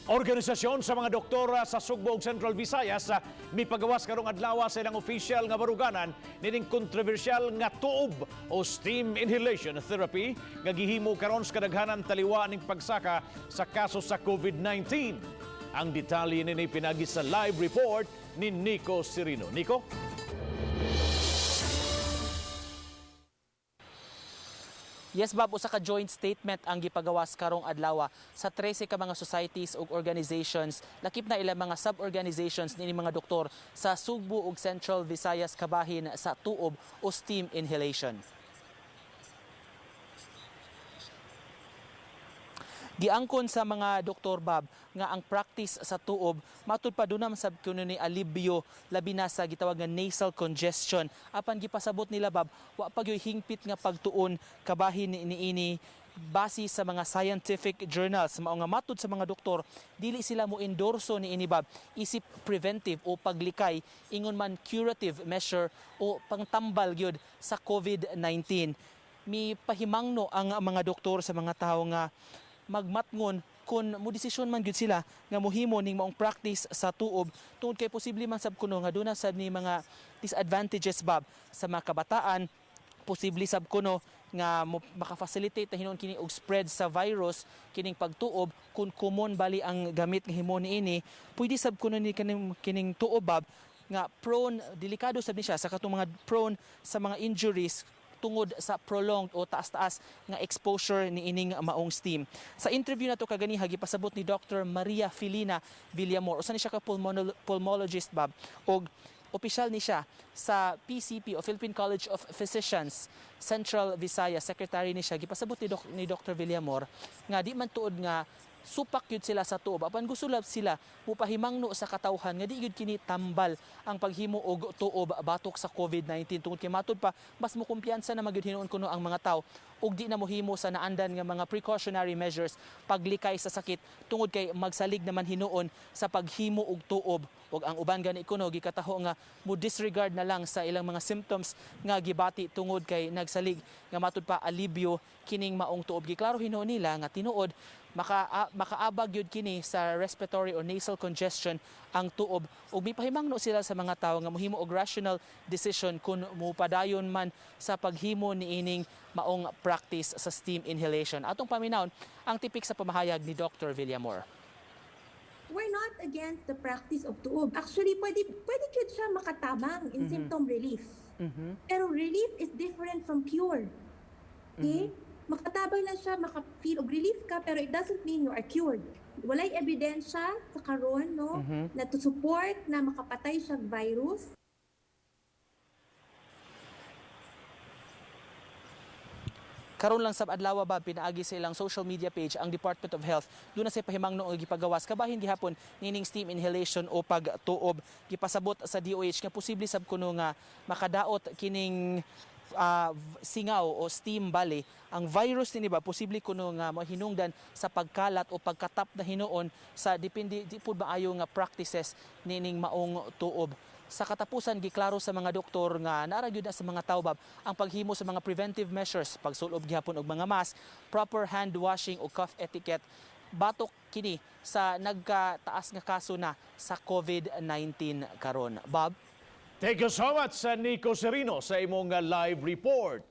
Organisasyon sa mga doktora sa Sugbo ug Central Visayas mipagawas karong adlaw sa ilang official nga baruganan nining kontrobersyal nga tuob o steam inhalation therapy nga gihimo karon sa kadaghanan taliwa ning pagsaka sa kaso sa COVID-19. Ang detalye nini pinagi sa live report ni Nico Serino. Nico? Yes, Bob, usa ka joint statement ang gipagawas karong adlaw sa 13 ka mga societies ug organizations, lakip na ilang mga sub-organizations niini mga doktor sa Sugbo ug Central Visayas kabahin sa tuob o steam inhalation. Giangkon sa mga doktor, Bob, nga ang practice sa tuob matud pa dunam sab kuno ni alibyo, labi na sa gitawag nga nasal congestion. Apan gipasabot nila, Bob, wa pa gyoy hingpit nga pagtuon kabahin niini base sa mga scientific journals. Mao nga matud sa mga doktor, dili sila mo endorso niini, Bob, isip preventive o paglikay, ingon man curative measure o pangtambal gyud sa COVID-19. Mi pahimangno ang mga doktor sa mga tawo nga magmatngon kung mo desisyon man gyud sila nga mohimo ning maong practice sa tuob, tungod kay posible man sab kuno nga duna sad ni mga disadvantages, Bob, sa mga kabataan. Posible sab kuno nga maka-facilitate na hinuon kini og spread sa virus kining pagtuob kung common bali ang gamit nga himo niini. Pwede sab kuno ni kining tuob, Bob, nga prone, delikado sab ni siya sa katong mga prone sa mga injuries tungod sa prolonged o taas-taas nga exposure ni ining maong steam. Sa interview na to kaganiha, gipasabot ni Dr. Maria Felina Villamor, usa ni siya ka pulmonologist, Bob, og opisyal ni siya sa PCP o Philippine College of Physicians Central Visayas, secretary ni siya. Gipasabot ni Dr. Villamor nga di man tuod nga supak yun sila sa tuob, apan gusto lang sila mupahimangno sa katawhan nga di yun kini tambal ang paghimo og tuob batok sa COVID-19, tungod kay matud pa mas mokumpiyansa na magyud hinuon kuno ang mga tawo ug di na mohimo sa naandan nga mga precautionary measures paglikay sa sakit, tungod kay magsalig naman hinuon sa paghimo og tuob. Ug ang uban gani kuno gikataho nga mo disregard na lang sa ilang mga symptoms nga gibati tungod kay nagsalig nga matud pa alibyo kining maong tuob. Giklaro hinuon nila nga tinuod makaabag yun kini sa respiratory or nasal congestion ang tuob, ug mipahimangno sila sa mga tawo nga mohimo og rational decision kung mupadayon man sa paghimo niining maong practice sa steam inhalation. Atong paminawon ang tipik sa pamahayag ni Dr. Villamor. We're not against the practice of tuob. Actually, pwede gyud siya makatabang in symptom relief. Pero relief is different from cure. Okay? Makatabang lang siya, maka-feel og relief ka, pero it doesn't mean you are cured. Walay ebidensya sa karon, no, na to support na makapatay siya virus. Karon lang sab adlaw, ba, pinaagi sa ilang social media page ang Department of Health, doon na sa pahimangno ang gipagawas kabahin gihapon nining steam inhalation o pagtuob. Gipasabot sa DOH nga posible sab kuno nga makadaot kining singaw o steam bali ang virus nini ba, posible kuno nga mahinungdan sa pagkalat o pagkatap na hinuon sa depende di pud maayo nga practices nining maong tuob. Sa katapusan, giklaro sa mga doktor nga naara gyud na sa mga tawo, Bob, ang paghimo sa mga preventive measures, pagsulob gihapon og mga mask, proper hand washing o cough etiquette batok kini sa nagkataas nga kaso na sa COVID-19 karon. Bob? Thank you so much sa Nico Serino sa imong live report.